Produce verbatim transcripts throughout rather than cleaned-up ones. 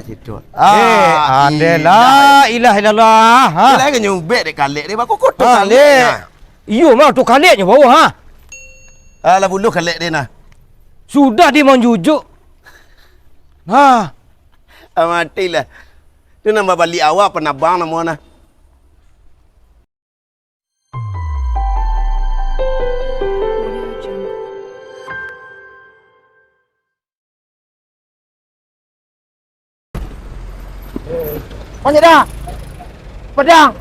Situ. Eh, ah, andeh ilah. La ilaha illallah, ha? Lah, kan nyubek dek kalek dek, bako koto kalek, dek. Nah. Iyo mah, tu kaleknyo bawah, ha? Alah, buluah kalek dek, nah. Sudah dia manjujuk. Ha. Ah, matilah. Tu nambah balik awak, panabang namo, nah. Banyak dah. Padang.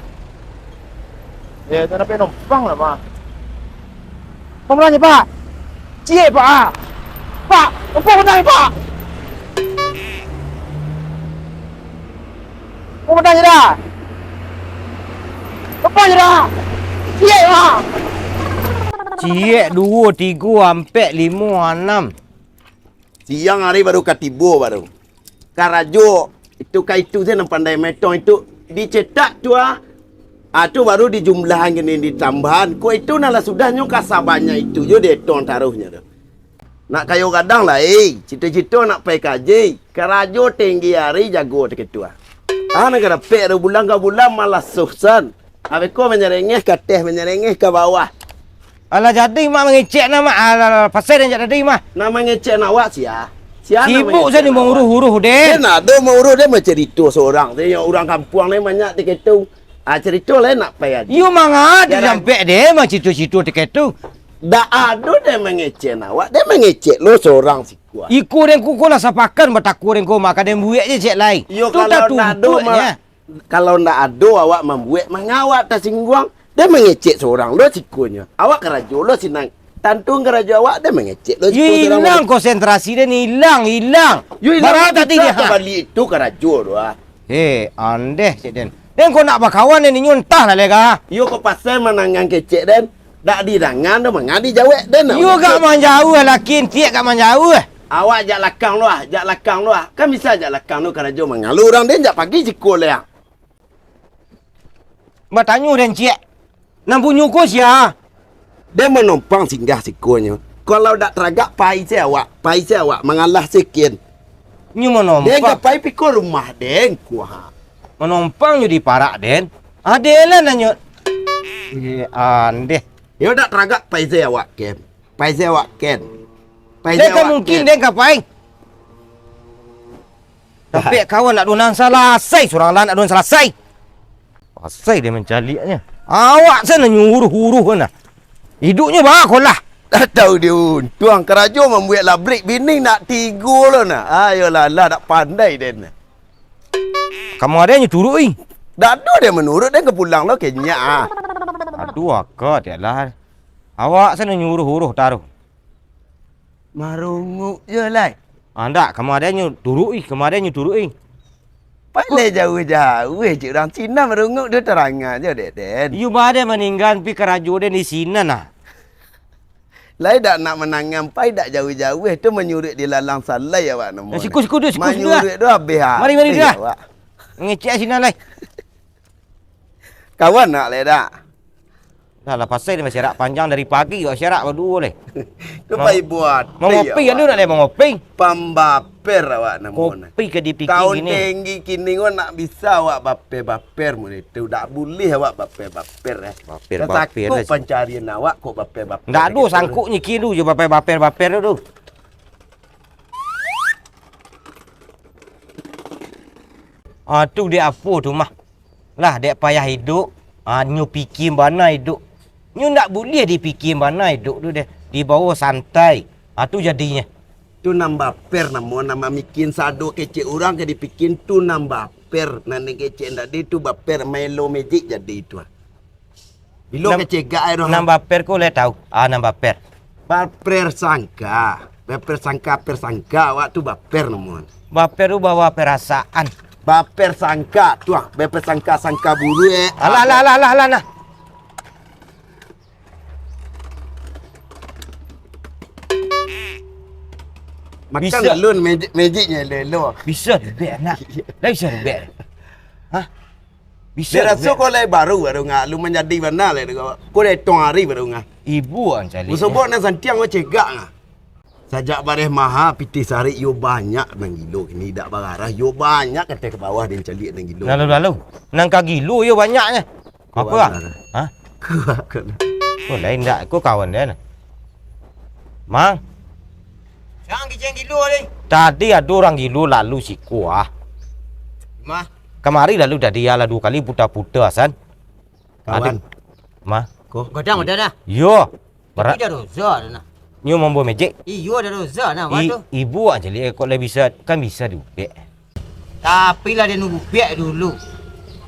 Eh, tak dapat numpang lah, Pak. Pemerannya, Pak. Ciek, Pak, ah. Pak, empat benang, Pak. Empat benang je dah. Empat je dah. Ciek, Pak. Ciek, duo, tigo, ampek, limo, anam. Siang ari baru ka tibo baru. Karajo itu ka itu se nan pandai maetong itu dicetak tu ah. Ah, tu baru dijumlahan kini ditambahan. Ko itu nan lah sudah nyo ka sabanyak itu jo dietong taruihnyo tu. Nak kayo gadang lai, cito-cito nak pai kaji. Karajo tinggi ari jago tu kitu ah. Ah, nan ka dapek tu bulan ka bulan malah susah. Abih ko manyarengeh ka ateh, manyarengeh ka bawah. Alah, jadi mak mangecek nah, mak. Alah, alah, pasal den jak tadi, mah. Nan mangecek nak awak sia? Sia nan mangecek nak awak? Sibuk sajo mauruih-uruih, Den. Den ado mauruih, den bacarito surang. Den urang kampuang ni banyak di ketu. Ah, carito lain nak pai ado. Iyo, manga den sampai den bacarito-carito di ketu. Dak ado den mangecek nak awak, den mangecek lo surang siko. Iko den ko, ko lah sapakan batakua den ko, maka den buek je cek lai. Iyo, tu kalau ndak ado, tatutuiknyo. Kalau ndak ado awak mambuek, manga awak tasingguang? Den mangecek surang lo sikonyo. Awak karajo lo sinan. Tantu karajo awak den mangecek lo siko surang. Yo, ilang konsentrasi den, ilang, ilang. Yo, ilang. Bara tadi dia, ha? Baliak itu karajo tu ah. Heh, andeh cek den. Den ko nak bakawan den inyo, antahlah lai ka. Iyo, ko pasal manangan kecek den. Dak didangan doh, manga dijawek den. Iyo, agak manjauah, lakin ciek agak manjauah. Awak jak lakang lo ah, jak lakang lo ah. Kan bisa jak lakang lo karajo manga lo urang, den jak pagi siko lai ah. Batanyo den ciek. Nan punyo ko sia? Den manompang singgah sikonyo. Kalau dak taragak pai se awak, pai se awak mangalah se kin. Nyo manompang. Den ka pai piko rumah den ko ha. Manompang nyo diparak den. Adelah nanyo. Eh, andeh. Yo dak taragak pai se awak kin. Pai se awak kin. Pai se awak kin. Den ka mungkin den ka pai. Tapi kawan nak dunan salasai, surang lah nak dunan salasai. Asai dia mancaliaknya. Awak sana nyuruh-uruh nah. Hidupnya bakolah. Dah tahu dia untuang karajo mambuek labrik bini nak tigo lo nah. Ayolah lah, dak pandai den. Kamu ada yang turut ih. Dak ada dia menurut den ke pulang lo kenyak ah. Aduh, aka dia lah. Awak sana nyuruh-uruh taruh. Marunguk je lai. Ah, ndak, kamarin nyo turuik, kamarin nyo turuik. Pai lai jauah-jauah, cik urang Cina marunguk tu tarangan je dek den. Iyo, ba den maninggan pi karajo den di sinan nah. Lai dak nak manangan pai dak jauah-jauah tu manyuruik di lalang salai awak namo. Eh, siku, siku tu, siku, siku lah. Manyuruik tu abih ah. Mari, mari, abih dah. Awak. Ngecek sinan lai. Kawan nak lai dak? Dah lah, pasai ni masih arak panjang dari pagi, awak siarak baduo lai. Tu pai buat. Mangopi anu nak lai mangopi. Pambaper awak namo nah. Kopi ka dipikia kini. Taun tinggi kini ko nak bisa awak baper-baper mun itu. Dak bulih awak baper-baper eh. Baper-baper. Takuik pancarian awak kok baper-baper. Ndak ado sangkuk nyikin tu je baper-baper-baper tu. Ah, tu dek apo tu mah? Lah, dek payah iduik, ah, nyo pikia bana iduik. Nyo ndak buliah dipikia bana iduik tu deh, dibawo santai. Ah, tu jadinyo. Tu nan baper namo, nan mamikia sado kecek urang ka dipikia tu nan baper. Nan kecek tadi tu baper, maelo magic jadi tu ah. Bilo kecegak ai doh. Nan baper ko lai tau. Ah, nan baper. Baper sangka. Baper sangka, persangka awak tu baper namo. Baper tu bawa perasaan. Baper sangka tu ah, baper sangka, sangka buruak eh. Alah, alah, alah, alah, alah, nah. Makan alun magic, magicnyo elo-elo. Bisa ribek anak. Lah bisa ribek. Hah? Bisa. Dia raso kau lai baru, baru ngah, lu manjadi bana lai dek kau. Kau dah etong hari baru ngah. Ibu ang caliak. Musobok nan santiang kau cegak ngah. Sajak bareh maha pitih sarik, iyo banyak nan gilo kini, indak bararah, iyo banyak kateh ka bawah den caliak nan gilo. Lalu-lalu, nan ka gilo iyo banyaknyo. Apo, ah? Kawan lah. Hah? Kawan. Oh, lain dak, ko kawan den. Mang. Siang kijang gilo, deh. Tadi ado urang gilo lalu siko, ah. Mah. Kamari lalu tadi, alah duo kali puta-puta, san. Kawan. Ado. Mah. Ko. Gadang udah dah. Iyo. Barak. Tapi dah dosa dah nah. Nyo mambawa mejek. Iyo, dah dosa nah, I-, tu. Ibu aja liek kok lah bisa, kan bisa diubek. Tapi lah dia nunggu ubek dulu.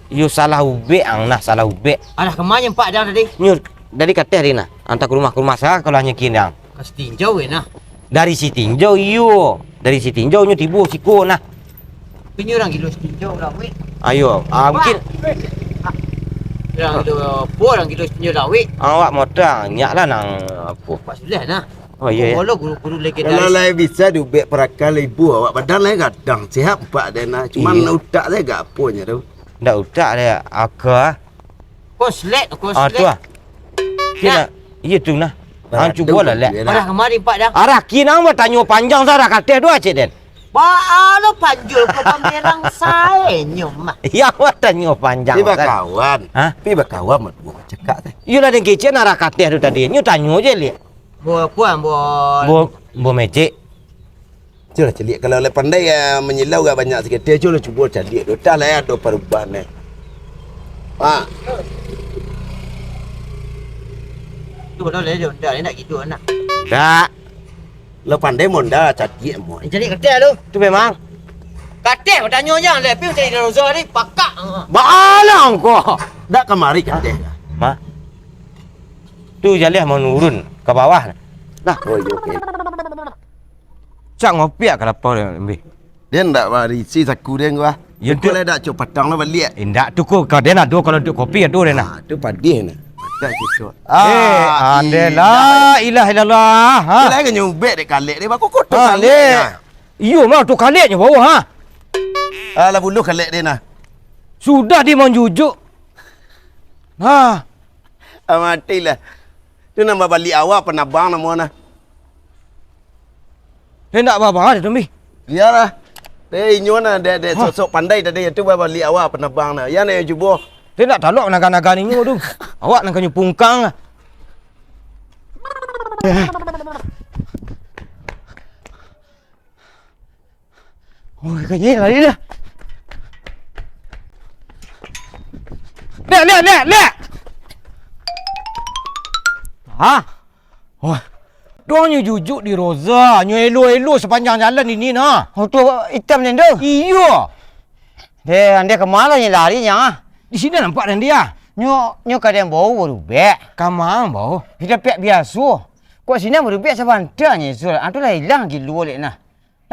Iyo, salah ubek ang nah, salah ubek. Alah, kemana Pak Dang tadi? Nyo dari kateh tadi nah, antah ka rumah, ka rumah sa kalau hanyo kian dang. Ka Sitinjau weh nah. Dari Sitinjau, iyo. Dari Sitinjau nyo tibo siko nah. Tapi nyo urang gilo Sitinjau lah, weh. Ayo, ah, mungkin urang gilo apo, urang gilo Sitinjau lah, weh. Awak modal, nyak lah nang apo. Pak Suleh nah. Oh, iyo, iyo. Kalau guru-guru legendaris. Kalau lah bisa diubek parakal ibu awak, badan lah gadang, sehat empak deh nah. Cuman utak deh agak aponyo tu. Ndak utak deh, aka. Konslet, konslet. Ah, tu ah. Kena, iyo tu nah. Ang cubo lah, lek. Arah kemari, Pak Dang? Arah kini ang batanyo panjang, sa arah kateh tu, Aceh Den. Baa lo panjul ko pamerang sae nyo mah. Iyo, batanyo panjang, Pi bakawan. Hah? Pi bakawan, mat gua cekak teh. Iyo lah, den kecek arah kateh tu tadi. Nyo tanyo je, liek. Bo apo, bo? Bo, bo mecek. Cubolah caliak, kalau lai pandai, ah, manyilau agak banyak sikit, cubolah cubo caliak tu. Tah lai ado parubahan, eh. Ha. Tu kalau lai dah, dah, nak gitu, nak. Dak. Lah pandai monda caliak mo. Caliak kateh lu. Tu memang. Kateh batanyo je, lai pi cari Roza ni, pakak. Balang ko. Dak kamari kateh. Ma. Tu jaleh mau nurun ka bawah. Nah. Oh, iyo, oke. Cak ngopiak ka lapau dia, Mbih. Dia ndak barisi saku dia, gua. Ya, tu. Kau lah dak cok patang lah baliak. Indak tu ko, kau dia nak dua kalau duduk kopi ado dia nah. Ah, tu padih nah. Tak cocok. Eh, ah, ande indah. La ilaha illallah, ha? Dia lah nyubek dek kalek dia, bako kotor kalek nah. Iyo mah tu kaleknyo bawah, ha? Alah buluah kalek dia nah. Sudah dia manjujuk. Ha. Ah, matilah. Tu nambah balik awak penabang namo nah. Eh, ndak baba deh tu, Mbi. Iyolah. Eh, inyo nah, dek, dek sosok pandai tadi, tu babaliak awak panabang nah. Iyo nah, cubo. Dek ndak talok naga-naga ninyo tu. Awak nan kanyo pungkang lah. Oh, kayaknya lari dah. Lihat, lihat, lihat, lihat. Hah? Wah, donyo jujuk di Roza, nyo elo-elo sapanjang jalan ini nah. Oto itam den tu? Iyo. Deh, andeh kama lah nyo lari nyo ah? Di siko nampak den dia. Nyo, nyo ka den bao barubek. Kama bao? Di tampek biaso. Kok sinan barubek sabanta nyo Zul. Ah, tu lah ilang gilo lek nah.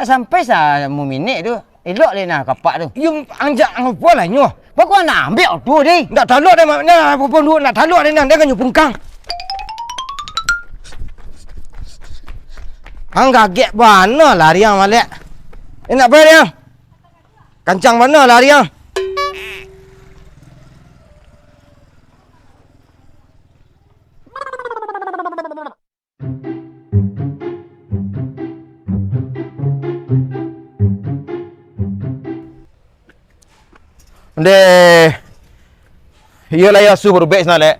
Nak sampai sa muminik tu, elok lai nah kapak tu. Iyo, anjak ang apo lah nyo. Bako nak ambek oto deh. Ndak talok deh, mak, nah, apo pun duo, ndak talok deh, nah, deh kanyo pungkang. Ang gagek bana lari ang, Malek. Eh, nak pai deh ang. Kancang bana lari ang. Ndeh. Iyo lah, iyo, asu barubek sinan, Lek.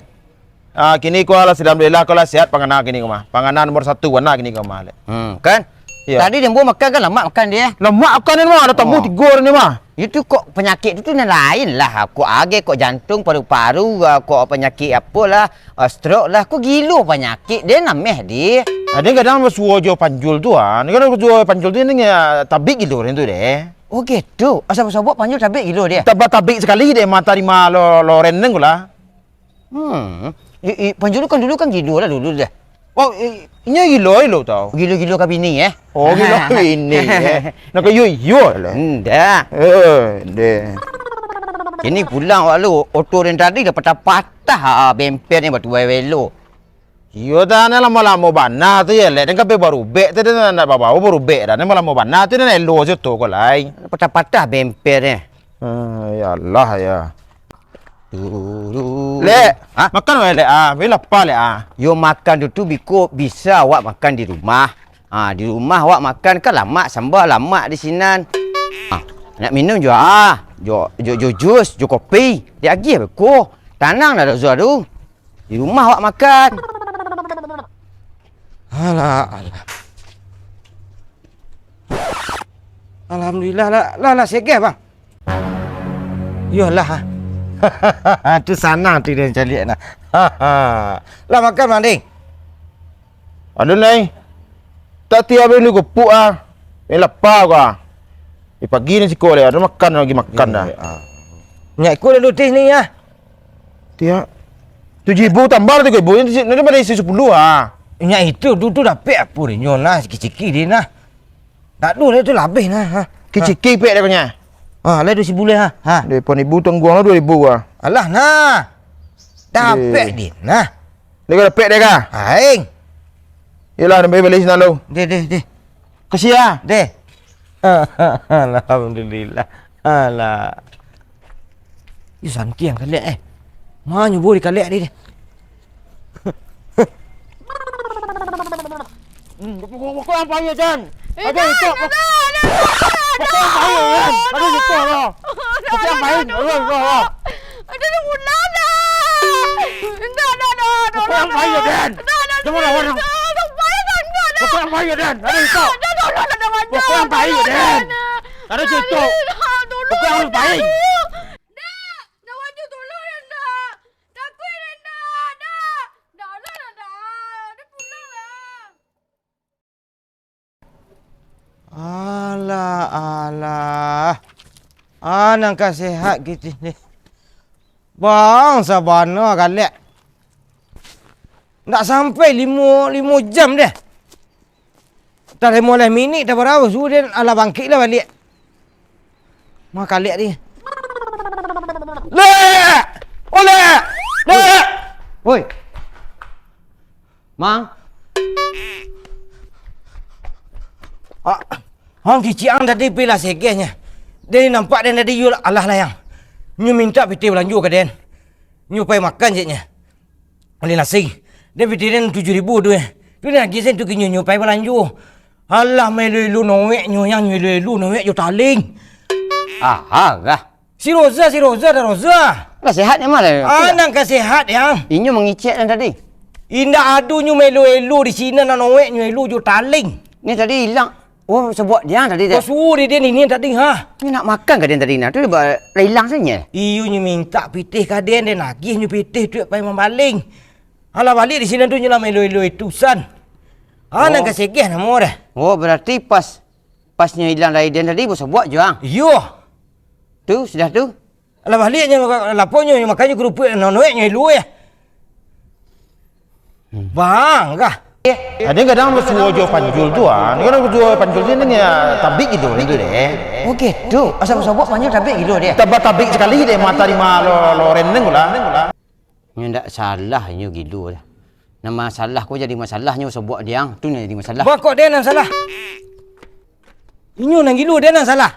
Ah, kini ko lah, alhamdulillah, ko lah sehat pangana kini ko mah. Pangana nomor satu bana kini ko mah, Lek. Hmm, kan? Iyo. Tadi den bao makan kan, lamak makan deh. Lamak makan ni mah, ado tamu tigo ni mah. Itu kok panyakik tu, tu nan lain lah. Kok ageh, kok jantung, paru-paru, ah, kok panyakik apolah, ah, stroke lah. Kok gilo panyakik, den ameh deh. Ah, den gadang basuo jo panjul tu, ah. Den gadang basuo panjul tu, ni, ah, tabik gilo den tu deh. Oh, gitu. Asa basobok panjul tabik gilo deh. Tabik, tabik sakali deh, mata rima lo, loren den ko lah. Hmm. I, i, panjul tu kan dulu kan gilo lah dulu deh. Oh, i, inyo gilo, gilo tau. Gilo-gilo ka bini, eh? Oh, gilo ka bini, eh? Nak ka iyo-iyo lah. Ndak. Eh, deh. Kini pulang awak lu, oto den tadi dah patah-patah, ah, bemper ni batuai welo. Iyo, dah, ni lamo-lamo bana tu yo, Lek. Den kan barubek tu, den ndak babao barubek dah. Ni lamo-lamo bana tu, den elo se tu ko lai. Patah-patah bemper ni. Ah, ya Allah, ya. Lek, hah? Makan weh, Lek, ah. Weh lapa, Lek, ah. Yo makan tu, tu biko bisa awak makan di rumah. Ha, di rumah awak makan kan lamak, samba lamak di sinan. Ha, nak minum jo, ah, jo, jo, jo jus, jo kopi. Diagiah beko. Tanang dah dozo tu. Di rumah awak makan. Alah, alah. Alhamdulillah lah, lah, lah segeh, Bang. Iyolah. Tu sanang tu dia caliak nah. Lah makan, Bang Ding? Ado, Nai. Tak tiap hari ni gupuk ah. Ni lapa ko ah. Di pagi ni siko leh, ado makan lagi makan dah. Nyak iko dah lutih ni ah. Tiap tujuh ribu tambah lah tigo ribu. Ni pada isi sapuluh ah. Nyak itu tu, tu dapek apo deh nyo nah, sikik-sikik deh nah. Tak ado lah tu labih nah. Ha. Kiciki pek deh ko nyak. Ha, lah duo sibu leh ha. Ha. Deh, pan ibu tangguang lah duo ribu ah. Alah nah. Dapek deh nah. Deh ka dapek deh ka? Aing. Iyolah, dapek bali sinan lo. Deh, deh, deh. Kasiah. Deh. Alhamdulillah. Alah. Ih, santiang kalek eh. Ma nyo bo dikalek deh. Hmm, pokok, pokok yang payah, Dan. Eh, Aduh, Dan, itu, Dan, pokok, Dan, Dan, pokok yang payah, Dan. Aduh, itu, Allah. Pokok yang payah, Allah, Allah, Allah. Aduh, dah pulang dah. Indak, dah, dah, Pokok yang payah, Dan. Dah, dah, Jangan lawan, dah. Dah, dah, payah, Dan, dah, dah. Pokok yang payah, Dan. Aduh, itu. Dah, dah, dah, dah, dah, Pokok yang payah, dah, Dan. dah. Aduh, itu. Dah, dah, tolong, Pokok yang dah, payah. dah. Dah, dah, Wanju, tolong, dah, dah. Takuik, dah, dah. Dah, dah, dah, dah. Dah pulang, dah. Alah, alah. Ah, nan ka sehat kito ni. Bang, sabana galak. Ndak sampai limo, limo jam deh. Dah limo belas minik, dah barawa sudah, alah bangkik lah baliak. Ma kalek ni. Lek! Oh, Lek! Lek! Woi. Mang. Ah, hong kicik ang tadi pi lah segehnyo. Jadi nampak den tadi, yo alah layang. Nyo mintak pitih balanjo ka den. Nyo pai makan jeknyo. Bali nasi. Den pitih den tujuh ribu tu eh. Tu den agiah sen tu ka nyo, nyo pai balanjo. Alah, maelo-elo noek nyo yang, nyo elo-elo noek jo taling. Aha, gah. Si Roza, si Roza, dah Roza. Lah sehat nyo mah lah. Ah, nan ka sehat, Yang. Inyo mangicek nan tadi. Indak ado nyo maelo-elo di sinan, nan noek nyo elo jo taling. Ni tadi ilang. Oh, sabuak diang tadi, Dek. Basuo di den inian tadi, ha. Nyo nak makan ka den tadi nah, tu ba-, lah ilang sajo. Iyo, nyo mintak pitih ka den, den agiah nyo pitih tu pai mambaling. Alah baliak di sinan tu nyo lah maelo-elo itu san. Ha, nan Oh. ka segeh namo dah. Oh, berarti pas, pas nyo ilang dari den tadi, basabuak jo ang. Iyo. Tu, sudah tu. Alah baliak nyo, lapo nyo, nyo makan nyo kerupuik, nonoek nyo elo eh. Hmm. Bang, kah? Ado kadang basuo jo Panjul tu ah. Ni kadang basuo Panjul tu ni, ah, tabik gitu, gitu deh. Oh, gitu. Asa basabuak panjang tabik gitu deh. Tambah tabik sakali deh, mata limo lo, lo rendeng pula. Nyo ndak salah, nyo gilo lah. Nan masalah ko jadi masalah, nyo sabuak diang, tu nan jadi masalah. Bah, kok den nan salah? Inyo nan gilo, den nan salah.